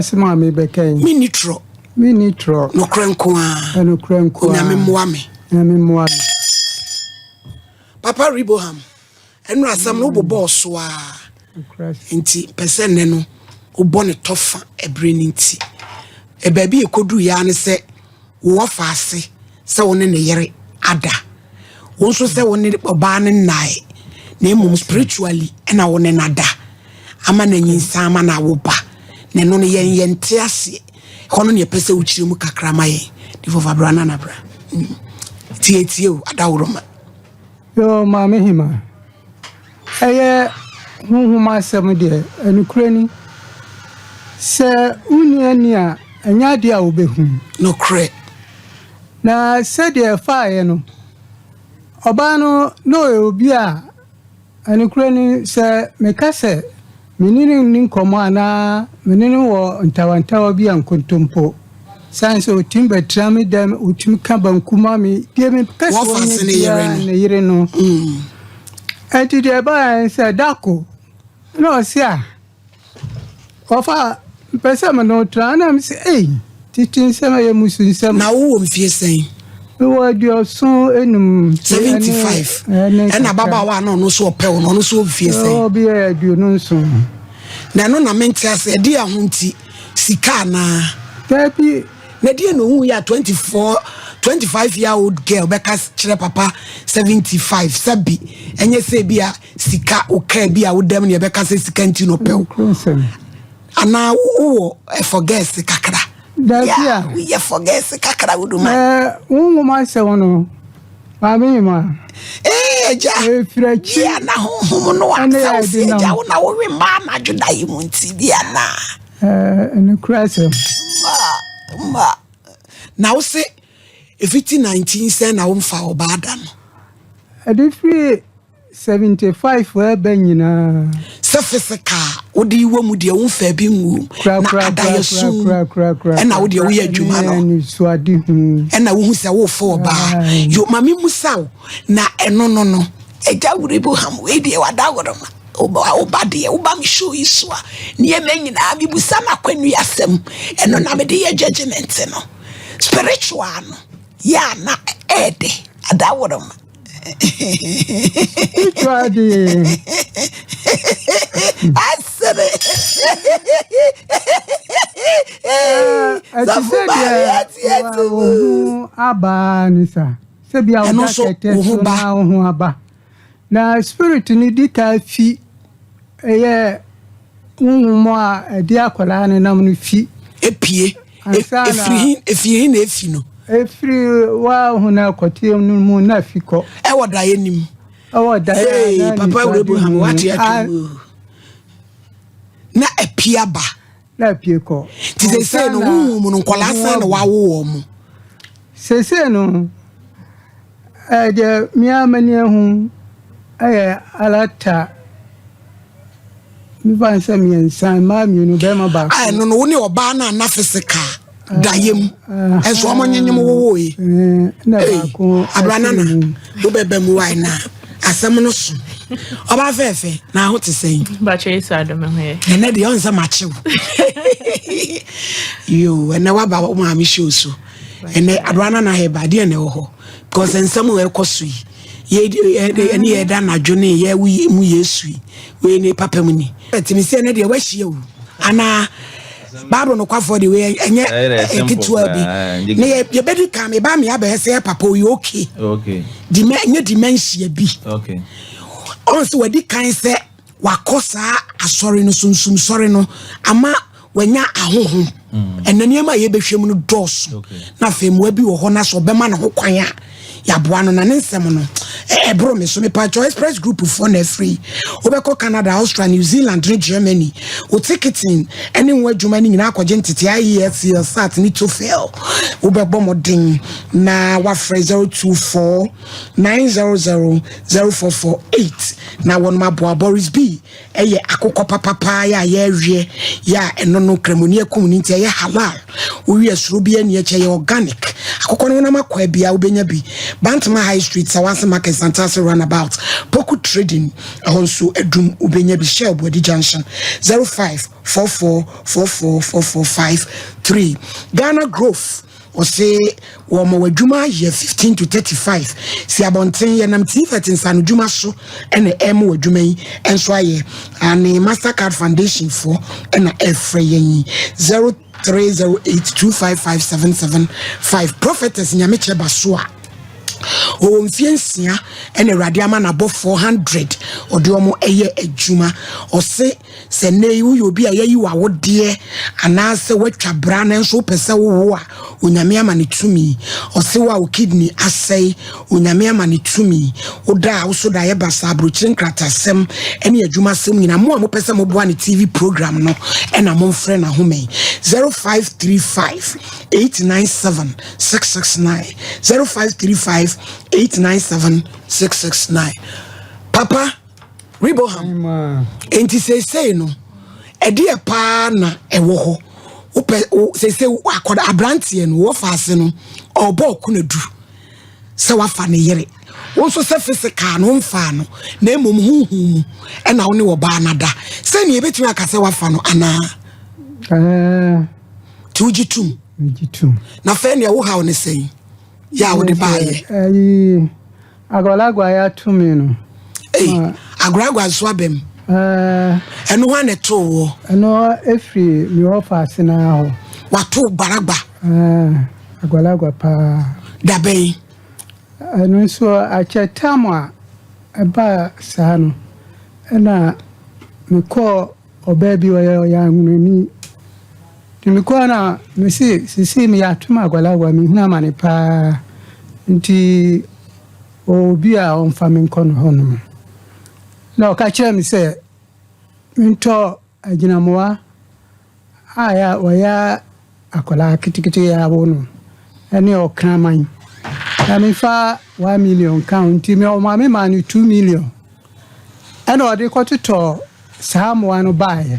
Asɛm a mebɛka yi. Menni torɔ. Menni torɔ. Nokorɛ nko ara. Nokorɛ nko ara. Onyame mmoa me. Onyame mmoa me. Papa Riboham, ɛno asɛm no wobobɔɔ so ara. Nti pɛ sɛ nnɛ no wobɔ ne tɔfa ɛberɛ no nti. Baabi ɛkɔduru yɛ ara ne sɛ wo wɔfa ase sɛ wo ne ne yere ada. Wo nso sɛ wo ne ɔbaa no nnae na mmom spiritually ɛna wo ne no ada ama no anyinsa ama no awo ba. Na ɛno no yɛn yɛnte aseɛ. Ɛhɔ no ne yɛpɛ sɛ wokyerɛ mu kakra ma yɛn. Difo fa bra nana bra. Tie tie o adaworoma. Yo maame hima. Ɛyɛ honhom asɛm deɛ ɛnokorɛ ni. Sɛ wonni ani a ɛnyɛ adeɛ a wobɛhu. Nokorɛ. Na sɛdeɛ ɛfaeɛ no, ɔbaa no na ɔyɛ obi a ɛnokorɛ ni sɛ meka sɛ me ne no nni nkɔmmɔ anaa me ne no wɔ ntawantawa bi a nkontompo. Sane sɛ ɔtumi bɛtena me dɛm, ɔtumi ka banku ma me, deɛ mepɛ sɛ ɔnyɛ biara ne yere no. Ɛnti deɛ ɛbaeɛ ne sɛ da ko na ɔse a Ɔfa mpɛ sɛ me ne wo tra na me sɛ ei tete nsɛm ɛyɛ musu nsɛm. Na wowɔ mfie sɛn? Mewɔ 75. 75. Ɛna ababaawa na ɔno nso ɔpɛ wo no ɔno nso wɔ mfie sɛn? Ɔbi yɛ 27. Na ɛno na mente ase ɛde ɛho nti sika anaa? Dabi. Na ɛdeɛ na ohun yɛ a 24 25 year old girl bɛka kyerɛ papa 75 sɛbi ɛnyɛ sɛ bi a sika wo kaa bi a wodam ne ɛbɛka sɛ sika nti no pɛw anaa wowɔ forgɛs kakra dabi a woyɛ forgɛs kakra woduma wo nwoma asɛm no maame ma agya ɛfiri akyi bia na honhom no a sɛ wo sɛ agya wo na wowe mmaa anadwo da yi mu nti bia na ɛnokora asɛm ma na wo se ɛfiti 19 sɛ na womfa ɔbaa da no ɛde firi 75 ɛbɛ nyinaa. Sɛ physical wode wɔ mu deɛ womfa bi ngu na adayɛ sum ɛna wo deɛ woyɛ adwuma no ɛna wohu sɛ wofo ɔbaa yo ma memusa wo na ɛno no no agya wure bu ham wei deɛ wada woroma woba deɛ woba me show yi so a nneɛma nyinaa mebusa no akwannu asɛm ɛno na mede yɛ judgment no spiritual no yɛ a na ɛɛdɛ ada woroma Spiritual deɛ. Asere. Ɛte sɛ deɛ wo ho aba ne sa. Sɛ bia wo da kɛtɛ so na wo ho aba. Na spirit no di ka fi ɛyɛ honhom a ɛde akwadaa no nam no fi. Epie. Efiri hin efiri hin na efi no. Efiri wa ho na kɔteɛ no mu na fi kɔ. Ɛwɔ daeɛ nim. Ɛwɔ daeɛ Hey, papa Abraham wate ato mu. Na apie aba. Na apie kɔ. Ti sese no huhu mu no nkɔla sɛn na wawo wɔn mo. Sese no ɛdeɛ mmea mani ahu ɛyɛ alata. Mefa no sɛ mmiɛnsa, mmaa mmienu, bɛrima baako. A ɛno no wo ne ɔbaa no a na physical dayɛ mu ɛnso ɔmo nyenyem wowo yi. Na baako abranana wobɛba mu wae na asɛm no so ɔbaa fɛɛfɛ na aho te sɛn. Bakyɛ Yesu adom ho yɛ. Ɛnɛ deɛ ɔnsɛ makyew. Yo ɛnɛ waba wo maame show so ɛnɛ abranana hɛba deɛ na ɛwɔ hɔ because nsɛm a ɛkɔ so yi yɛ ɛne yɛda anadwo ne yɛ mu Yesu yi. Wei ne papa mu ni. Ɛtumi sɛ ne deɛ wahyia o anaa Bible nokwafoɔ de wei ɛnyɛ ketewa bi ne yɛbɛdi kan meba me abɛyɛ sɛ papa oyɛ okay dima ɛnyɛ dementia bi ɔn sɛ wadi kan sɛ wakɔ saa asɔre no sunsum sɔre no ama wanya ahohom ɛnna nneɛma a yɛbɛhwɛ mu no dɔɔso na afei mmoa bi wɔ hɔ na sɛ ɔbɛma ne ho kwan a yɛaboa no na ne nsɛm no ɛboro me so. Mepatwɔ Express Group foɔ na afiri wobɛkɔ Canada, Austria, New Zealand ne Germany wo ticketing ɛne ho adwuma no nyinaa akɔgye ntete IELTS, SAT ne TOEFL wobɛbɔ mmɔden na wafrɛ 024 900 0448 na wɔnom aboa Boris B Ɛyɛ akokɔ papa paa yɛ a yɛreweɛ yɛ a ɛno no kramoni akum no nti ɛyɛ halal wowie soro bi ani akyi ɛyɛ organic Akokɔ no honam akwaa biara wobɛnya bi. Bantama High Street, Sawase Market, Santase Runabout, Poku Trading, ɛhɔ nso adum wobɛnya bi. Shell Boadi Junction, 0544444453. Ghana Growth, ɔse wɔma w'adwuma ayɛ 15 to 35. Si abɔnten yɛnam TVET nsanodwuma so ɛna ɛma w'adwuma yi nso ayɛ. Ane Mastercard Foundation foɔ ɛna ɛfrɛ yɛn yi. 0308255775. Prophetess Nyamekyɛ Baso a ɔwɔ mfie 6 ɛna Awurade ama n'abɔfoɔ 100 ɔde wɔn ɛyɛ adwuma. Ɔse sɛ nnɛ yi woyɛ obi a yɛyi w'awodeɛ anaasɛ woatwa bra na nso wopɛ sɛ wowo a, Onyame ama ne tumi. Ɔse wo a wo kidney asɛe, Onyame ama ne tumi. Woda a woso da yɛ basa, aburokyire nkratasɛm ɛne adwumasɛm nyinaa. Mo a mopɛ sɛ moboa ne TV program no ɛna momfrɛ n'ahoma yi 0535 897 669, 0535 897 669. Papa Reboham, enti seesei no ɛdeɛ paa na ɛwɔ hɔ wopɛ seesei akɔda aberanteɛ no wɔfa ase no ɔbɔ ɔko na du sɛ wafa ne yere, wo nso sɛ physical no womfaa no na mmom honhom mu ɛna wo ne wɔbaa no da sɛnea yɛbɛtumi aka sɛ wafa no anaa? Nti wogye tom? Megye tom. Na fɛ nea wohaw ne sɛn yɛ a wode baayɛ? Ɛyi agwalagwa yɛ atumi no. Ei, agoragwa nso aba mu. Ɛno hɔ a na ɛtoo wɔ? Ɛno efiri mi hɔ fa ase na hɔ. Wato baragba? Agwalagwa paa. Dabɛn? Ɛno nso akyɛ tam a ɛbaa saa no ɛna mekɔɔ ɔbaa bi ɔyɛ anwonani nti mekɔɔ na mese sisi meyɛ atom agwalagwa, mehunu amane paa nti obi a ɔmfa me nkɔ no hɔ nom na ɔka kyerɛ me sɛ mentɔ agyinamoa a ɔyɛ akwadaa ketekete yɛ awo no ɛne ɔkraman na memfa 1 million ka ho. Nti ɔma me maa no 2 million ɛna ɔde kɔtotɔ saa mmoa no baeɛ.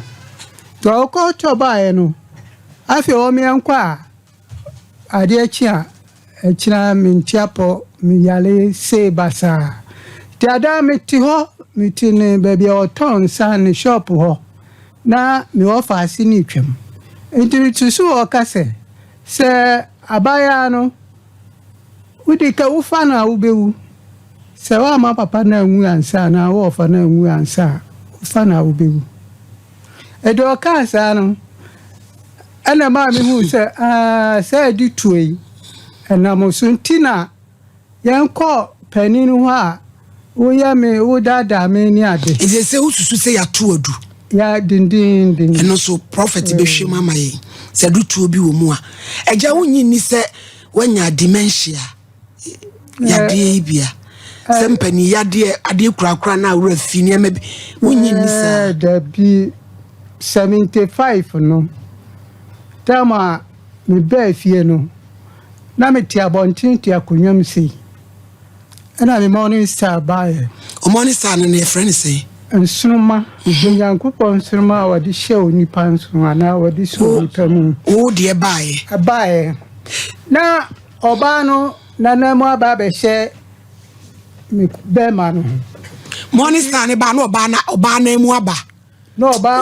Nti ɔkɔtɔ baeɛ no, afei ɔmeɛnkɔ a adeɛ kye a ɛkyina mente apɔ, meyare sei basaa. Nti ada mete hɔ, mete ne baabi a ɔtɔn nsa ne shop hɔ na mewɔ faase ne twam nti mete so ɔka sɛ abaayaa no wode ka wofa no a wobɛwu sɛ woama papa no anwu ansa anaa wɔɔfa no anwu ansa a wofa no a wobɛwu. Ɛde ɔkaa saa no ɛna maa mehu sɛ sɛ ɛde tuo yi ɛnam so nti na yɛnkɔ panin no hɔ a woyɛ me wodaadaa me ne ade. Nti sɛ wosusu sɛ yɛato adu? Ya, dendenden. Ɛno nso prophet bɛhwɛ mu ama yɛn sɛ adutuo bi wɔ mu a. Agya, wonyi nni sɛ woanya dementia yadeɛ yi bia sɛ mpani yadeɛ adeɛ kurakura na awura fi nneɛma bi, wonyi nni saa? Dabi, 75 no tam a mebɛɛ fie no na mete abɔnten te akonnwa mu sei ɛna me morning star baeɛ. Morning star no no yɛfrɛ no sɛn? Nsoroma, Onyankopɔn nsoroma a wɔde hyɛ onipa nso anaa wɔde hyɛ onipa mu. Wo deɛ baeɛ? Ɛbaeɛ na ɔbaa no nana mu aba abɛhyɛ me bɛrima no ho. Morning star ne baa na ɔbaa na ɔbaa na mu aba? Na ɔbaa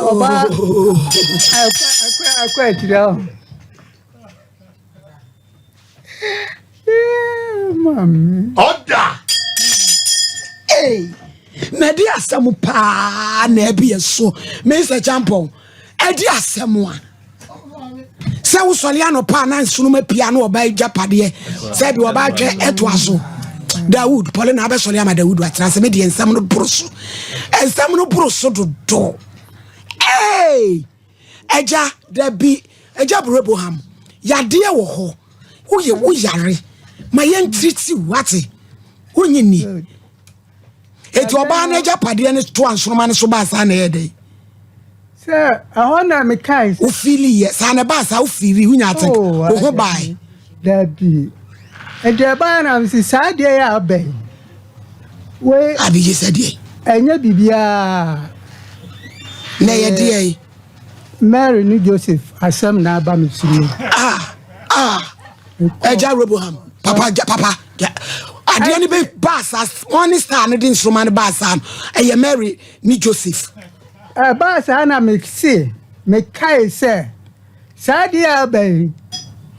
akɔ akyire hɔ. Maame. Ɔda. Hey, na ɛde asɛm paa na ɛbi yɛ so. Mr Champon, ɛde asɛm a sɛ wosɔre anɔpa a na nsoroma pia na ɔba agyapadeɛ sɛ bi ɔba atwɛ ɛtoa so. Dawood pɔle na abɛsɔre ama Dawood atena sɛ medeɛ nsɛm no boro so, nsɛm no boro so dodo. Hey, agya, dabi, agya Boreboham, yadeɛ wɔ hɔ, woyɛ woyare ma yɛntiriti wate wonyi ni. Eti ɔbaa no agyapadeɛ no to ansoroma no so baa saa na ɛyɛ dɛn? Sɛ ɛhɔ na mekae sɛ wofili yɛ saa na ɛbaa saa, wofili wonya ate wo ho bae? Dabi, ɛnti ɛbaa na mesi saa deɛ yɛ abɛn wei. Abigye sɛ deɛ? Ɛnyɛ biribiaa. Na ɛyɛ deɛ yi? Mary ne Joseph asɛm na aba me so ni. Ah ah. Ɛgya Roboham papa gya papa gya adeɛ no bɛ baa saa wɔn ne star no de nsoroma no baa saa no ɛyɛ Mary ne Joseph. Ɛbaa saa na mese mekae sɛ saa adeɛ a aba yi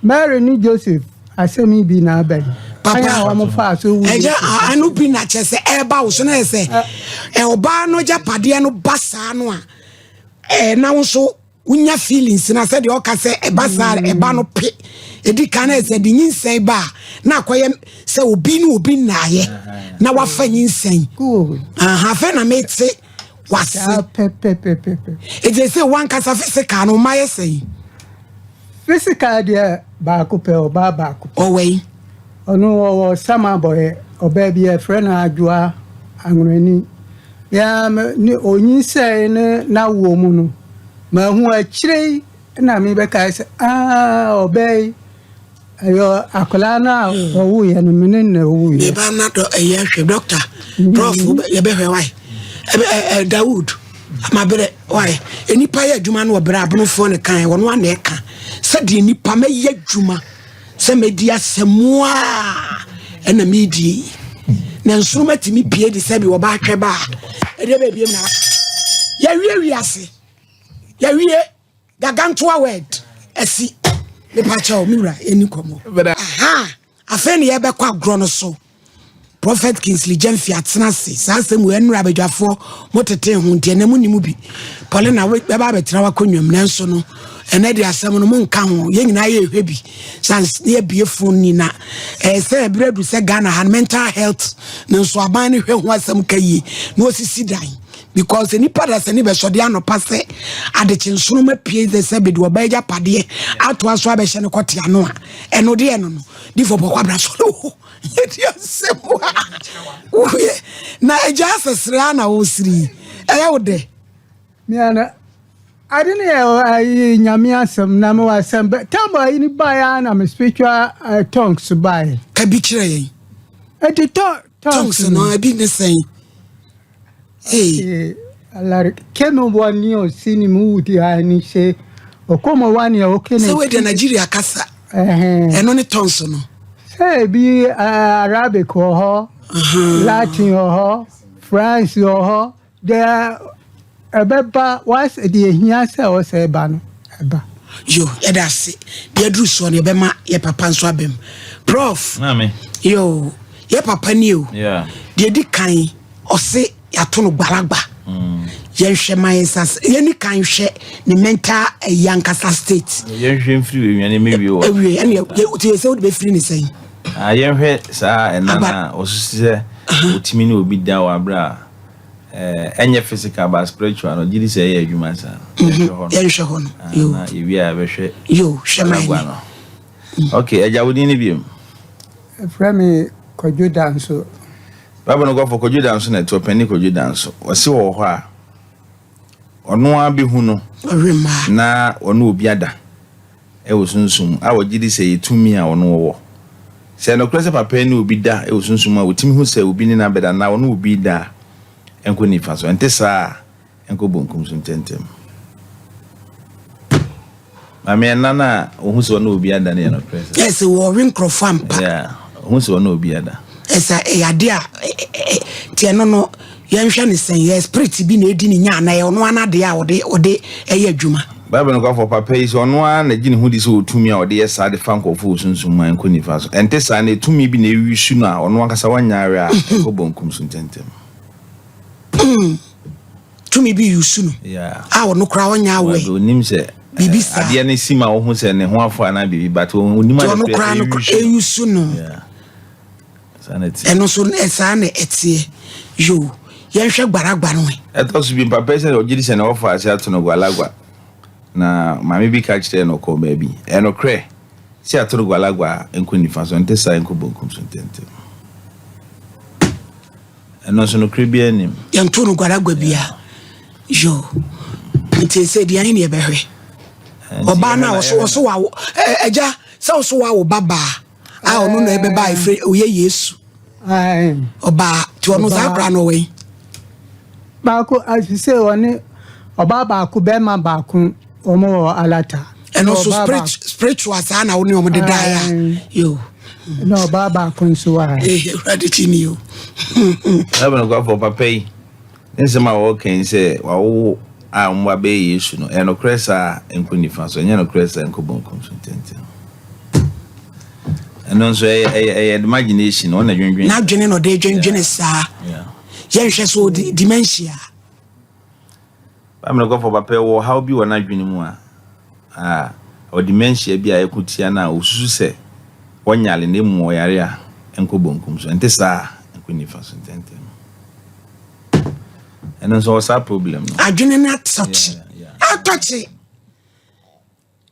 Mary ne Joseph asɛm yi bi na aba yi. Papa a wɔn faa so wu. Ɛgya ano bi na kyɛ sɛ ɛba wo so na yɛ sɛ ɔbaa no agyapadeɛ no ba saa no a ɛɛ na wo nso wonya feelings na sɛdeɛ ɔka sɛ ɛba saa mm. ɛba no pe ɛdi kan na ɛsɛ de nyinsɛn ba a na akɔyɛ sɛ obi ne obi nnaayɛ na wafa nyinsɛn afei na mete wase ɛti sɛ wankasa physical no mayɛ sɛn physical deɛ baako pɛ ɔbaa baako pɛ ɔwɔ yi ɔno ɔwɔ sama bɔyɛ ɔbaa bi yɛfrɛ no adwoa anwonani yɛ ne onyinsɛn ne n'awoɔ mu no Mahu akyire yi na mebɛkae sɛ, Aa, ɔbaa yi, ɛyɛ akwadaa no a ɔwoeɛ no, me ne no na ɔwoeɛ. Me ba na dɔ ɛyɛ hwɛ dɔkta prof yɛbɛhwɛ wae ɛbɛ ɛ Dawood mabrɛ wae nnipa yɛ adwuma no ɔbrɛ abonofoɔ ne kan wɔn ana ɛka sɛdeɛ nnipa mɛyɛ adwuma sɛ mɛdi asɛm a ɛna medie yi na nsoroma tumi pie de sɛ bi wɔba atwɛ ba a ɛdeɛ bɛbiem na yɛwie wiase Yɛwie Gargantua word asi. Mepa kyɛw me wura yɛni nkɔmmɔ. Aha afei ne yɛbɛkɔ agorɔ no so. Prophet Kingsley Gyamfi atena ase saa asɛm wɔ ɛnura abadwafoɔ mo tete ho nti ɛnɛ mo ni mu bi. Paulina bɛba abɛtena wakonnwa mu nanso no ɛnɛ de asɛm no mo nka ho yɛn nyinaa yɛ ehwɛ bi sans ne yɛbie phone ni na ɛyɛ sɛ ɛberɛ adu sɛ Ghana ha no mental health no nso aban no hwɛ ho asɛm ka yie na osisi dan. Because nipa da sɛ ne bɛsɔde anɔpa sɛ adekye nsoroma pie sɛ sɛ bɛde ɔba agyapadeɛ atoa so abɛhyɛ no kɔte ano a ɛno deɛ no no difo bɔkɔ abra so no yɛdi asɛm a woyɛ na agya asɛsere a na wosiri ɛyɛ wo dɛ. Miana ade no yɛ ayi nyame asɛm na mewɔ asɛm bɛ tam ayi no baeɛ a na me spiritual uh, tongues baeɛ. Ka bi kyerɛ yɛn. Ɛti tongues no ebi ne sɛn. Hey. Alari kemi wa ni o si ni mu wudi a ni se okomo wa ni o kene. Sɛ wei Nigeria kasa. Ɛno ne tɔnso no. Sɛ ebi Arabic wɔ hɔ, Latin wɔ hɔ, France wɔ hɔ, deɛ ɛbɛba was deɛ ehia sɛ ɔsɛ ɛba no ɛba. Yo, yɛda ase. Deɛ aduru soɔ no yɛbɛma yɛ papa nso abam. Prof. Maame. Yo, yɛ papa ni o. Yeah. Deɛ di kan ɔse yɛato no gbaragba. Mm. Yɛnhwɛ ma yɛn nsa yɛni kan hwɛ ne mental ɛyi ankasa state. Yɛnhwɛ mfiri wɔ nwane mewie wɔ. Ewie ɛne yɛ te sɛ wode bɛfiri ne sɛn. Ah, yɛnhwɛ saa ɛna na ɔsusu sɛ otumi ne obi da wɔ abere a Ɛnyɛ physical but spiritual no gye di sɛ ɛyɛ adwuma saa. Yɛnhwɛ hɔ no. Yɛnhwɛ hɔ no. Ah, na yɛwie a yɛbɛhwɛ. Yo, hwɛ ma ɛnɛ. No. Okay, agya wo din ne biom. Ɛfrɛ me Kwadwo Danso. Bible no kɔfɔ Kwadwo Danso na ɛte ɔpɛni Kwadwo Danso. Ɔse wɔ hɔ a ɔno ara bɛhu no na ɔne obi ada wɔ sunsum mu a wɔgye di sɛ ɛyɛ tumi a ɔno ɔwɔ. Sɛ ɛyɛ nokorɛ sɛ papa yi ne obi da wɔ sunsum mu a, wɔtumi hu sɛ obi ne no abɛda anaa ɔne obi reda a, ɛnkɔ nifa so. Ɛnte saa a, ɛnkɔ bonkum so ntɛmntɛm. Maame ɛna no a ɔhu sɛ ɔne obi ada no yɛ nokorɛ sɛ. Yɛ sɛ wɔwe nkurɔfoɔ ampa. Yeah, ɔhu sɛ ɔne obi ada. Ɛsɛ ɛyɛ adeɛ a nti ɛno no yɛnhwɛ ne sɛn yɛ spirit bi na ɛdi ne nya anaa ɛyɛ ɔno ara n'adeɛ a ɔde ɔde ɛyɛ adwuma. Bible nokwafo papa yi, sɛ ɔno ara na gye ne ho di sɛ ɔwɔ tumi a ɔde yɛ saa de fa nkurɔfo wɔ sunsum mu a, ɛnkɔ nifa so. Ɛnte saa na tumi bi na ɛresu no a ɔno ankasa wanyɛ awe a, ɛkɔ bonkum so ntɛmntɛm. Tumi bi resu no a ɔno koraa ɔnyɛ aware. Ɔnim sɛ biribi saa. Adeɛ no si ma wohu sɛ ne ho afɔ anaa biribi but ɔnim ade koraa ɛresu no. Ɛresu no. Ɛno nso saa na ɛteɛ. Yoo, yɛnhwɛ gbaragba no ɛ. Ɛtɔ so bi, papa yi sɛ ɔgye di sɛ ne wɔfa ase ato no gwalagwa, na maame bi ka kyerɛɛ no ɔkɔɔ baabi. Ɛyɛ nokorɛ sɛ yɛato no gwalagwa a, ɛnkɔ nifa so, ɛnte saa a ɛnkɔ bonkum so ntɛmntɛm. Ɛno nso nokorɛ biara nnim. Yɛntoo no gwalagwa biara. Yoo, nti sɛ deɛ ne yɛbɛhwɛ. Ɔbaa no a ɔso ɔso wawo, agya sɛ ɔso wawo ba baa. a ɔno na ɛbɛba a ɛfiri ɔyɛ yesu ɔbaa nti ɔno saa akora no ɔwɔ yi baako asise ɔne ɔbaa baako bɛrima baako wɔn wɔ alata. Ɛno nso spiritual saa na wo ne ɔmo de daeɛ a yo. Na ɔbaa baako nso wɔ ha. Ee, Awurade kyi ni o. Bible nokwafo papa yi ne nsɛm a wɔka yi sɛ wawowo a wɔn ba bɛyɛ Yesu no, ɛyɛ nokorɛ saa nkɔ nifa so, ɛnyɛ nokorɛ saa nkɔ bonkum so ntɛntɛm. Ɛno nso ɛyɛ ɛyɛ ɛyɛ imagination, wɔn na dwendwen. N'adwene na ɔde dwendwene saa. Yɛnhwɛ so dementia. Bible nokwafo papa yi wɔ ɔhaw bi wɔ n'adwene mu a ɔ dementia bi a ɛko tia no a osusu sɛ wɔnyale na emu ɔyare a nkɔ bonkum so, ɛnte saa nkɔ nifa so ntɛntɛm. Ɛno nso wɔ saa problem no. Adwene no atɔkye atɔkye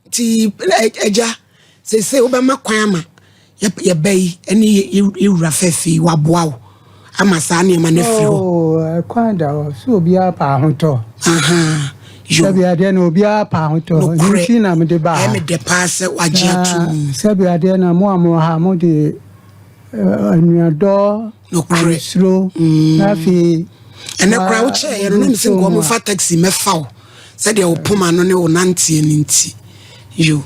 nti agya sese wobɛma kwan ama yɛba yi ne yɛwura fɛfɛ yi waboa wo ama saa nneɛma no afiri hɔ. Oh, kwan da hɔ sɛ obiara pa ahotɔ. Sɛbi adeɛ na obiara pa ahotɔ nti na mede baa ha. Ɛmɛ dɛ paa sɛ wagye ato mu. Sɛbi adeɛ na mo a mo ha mo de anuadɔ suro na afei. Ɛnɛ koraa wokyɛɛ no na mesɛ nka ɔmfa taxi mɛfa wo sɛdeɛ wo poma no ne wo nanteɛ no nti yo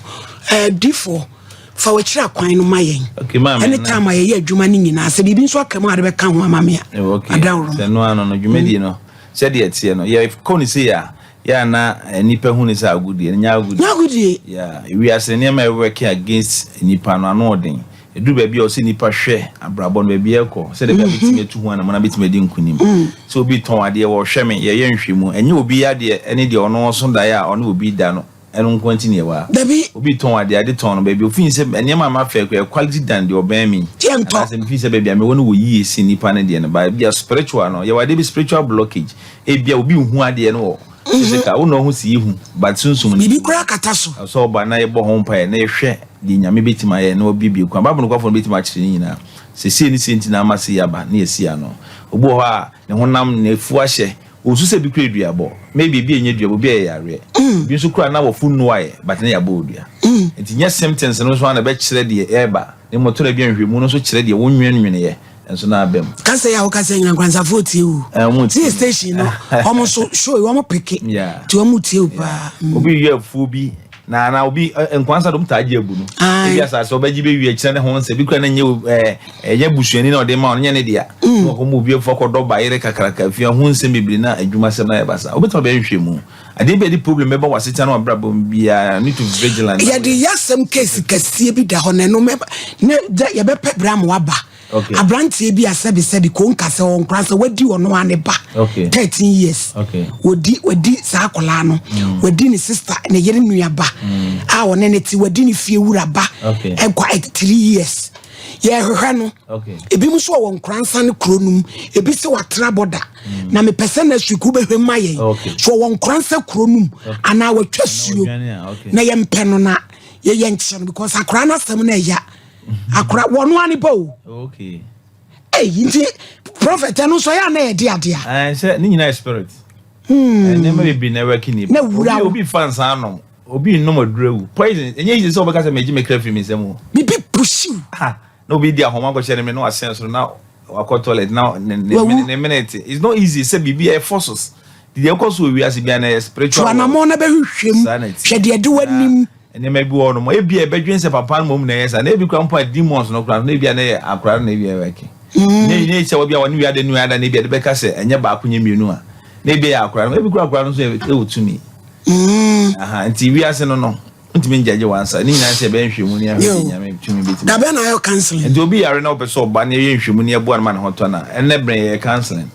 difoɔ fa wakyiri akwan no ma yɛn ɛne time a yɛyɛ adwuma no nyinaa sɛ biribi nso aka mu a de bɛka ho ama me a adaworo. Sɛ no ano no dwumadie no sɛdeɛ ɛteɛ no, yɛkɔ no sei a yɛ ana nipa hu ne sɛ agodie no nyɛ agodie. Nyɛ agodie. Yeah, wiase nneɛma a ɛwɔke against nipa no ano ɔden. Ɛduru baabi a ɔsɛ nipa hwɛ abrabɔ no baabi ɛkɔ sɛdeɛ baabi bɛtumi atu ho anamɔ na bɛtumi adi nkonim. Sɛ obi tɔn adeɛ, wɔhwɛ me yɛyɛ nhwɛmu, ɛnyɛ obi adeɛ ɛne deɛ ɔno ɔso daeɛ a ɔne obi da no ɛno nko nti ne ɛwɔ ha. Dabi. Obi tɔn adeɛ, ade tɔn no baabi ofin sɛ nneɛma a ma fɛ kɔ quality dan deɛ ɔbɛn mi anaasɛ mfin sɛ baabi a mewɔ no wɔ yie si nipa no deɛ no ba ebi a spiritual no yɛwɔ adeɛ bi, spiritual blockage. Ebi a obi nhu adeɛ no wɔ physical wo na ɔho si ihu, but sunsum no biribi koraa kata so. Sɛ ɔba na yɛbɔ ho mpaeɛ na yɛhwɛ deɛ Nyame bɛtumi ayɛ na wabiebie kwan, Bible nokwafo no bɛtumi akyerɛ ne nyinaa sɛ sei ne sei nti na ama sei aba na yɛsi ano. Obi wɔ hɔ a ne honam ne afu ahyɛ ɔsu sɛ bi kura duabɔ, maybe ebi ɛnyɛ duabɔ, bi ɛyɛ yareɛ, bi nso kura na wɔfo nnuaeɛ but na yɛabɔ odua. Nti nyɛ symptoms no nso ana bɛkyerɛ deɛ ɛreba ne mmɔtɔrɔ bi a nhwɛmu no nso kyerɛ deɛ wonwenweneyɛ nso na aba mu. Kasa yi a wokasa nyina nkwansafoɔ tie wo. Ɔmo tie station no, ɔmo nso show yi ɔmo peke nti ɔmo tie wo paa. Obi yɛ afuo bi na obi nkwansa dom taa gye abu no, ebi asase ɔbɛgye bɛwie akyerɛ ne ho nsɛ bi kura na nyɛ ɛnyɛ busuani na ɔde ma ɔno nyɛ ne dea na ɔkɔma obi afu akɔdɔ bayere kakraka fia ho nsɛm bebree na adwuma sɛm na yɛ basa. Wobɛtumi abɛyɛ nhwɛ mu adeɛ bi a ɛde problem bɛba wɔ asetena no abrabɔ mu biara, need to be vigilant. Yɛde yɛasɛm case kɛseɛ bi da hɔ na ɛno ne yɛbɛpɛ berɛ ama waba. Aberanteɛ bi a sɛbisɛbi ko nka sɛ ɔnkora sɛ wadi ɔno a ne ba 13 years wɔdi wadi saa akwadaa no, wadi ne sister ne yere nuaba a ɔne ne te, wadi ne fie wura ba ɛkwa 3 years. Yɛhwehwɛ no. Ebi mu nso wɔ Nkoransa ne kuro no mu, ebi sɛ watena bɔda na mepɛ sɛ next week wobɛhwɛ ma yɛn so ɔwɔ Nkoransa kuro no mu anaa watwa suo na yɛmpɛ no na yɛyɛ nkyerɛ no because akwadaa no asɛm no ɛya akora wɔn ani ba o. Eyi nti prophet ɛno nso ɛyɛ ana yɛde adeɛ a. Sɛ ne nyinaa yɛ spirit. Nneɛma bebree na ɛwɔ kini. Na wura wo. Obi fa nsa anom, obi nnom aduru awu, poison. Ɛnyɛ easy sɛ ɔbɛka sɛ megye me kra firi me nsam o. Bibi pusiw. Ha na obi di ahoma akɔhyɛ ne me na wasɛn soro na wakɔ toilet na ne minute. It's not easy sɛ biribi ɛyɛ forces deɛ ɛkɔ so wɔ wiase bi na ɛyɛ spiritual. To anamɔ na bɛhwehwɛ mu hwɛ deɛ de w'anim. Nneɛma bi wɔ hɔ nom ebi a ɛbɛdwen sɛ papa no mom na ɛyɛ saa na ebi kura mpo a demons no kura no na ebi a na ɛyɛ akora no na ebi a ɛyɛ ɛkɛ ne sɛ wɔbi a wɔne wiade no ada na ebi a de bɛka sɛ ɛnyɛ baako nyɛ mmienu a na ebi yɛ akora no, ebi kura akora no nso ɛwɔ tumi. Nti wiase no ntumi ngyagye wansa ne nyinaa sɛ ɛbɛyɛ nhwɛmu ne ahwɛ Nyame tumi bɛtumi. Dabɛ na ayɛ counseling? Nti obi yare na wopɛ sɛ ɔba ne ɛyɛ nhwɛmu ne ɛboa no ma ne ho tɔ no a, ɛnnɛ berɛ yɛyɛ counseling.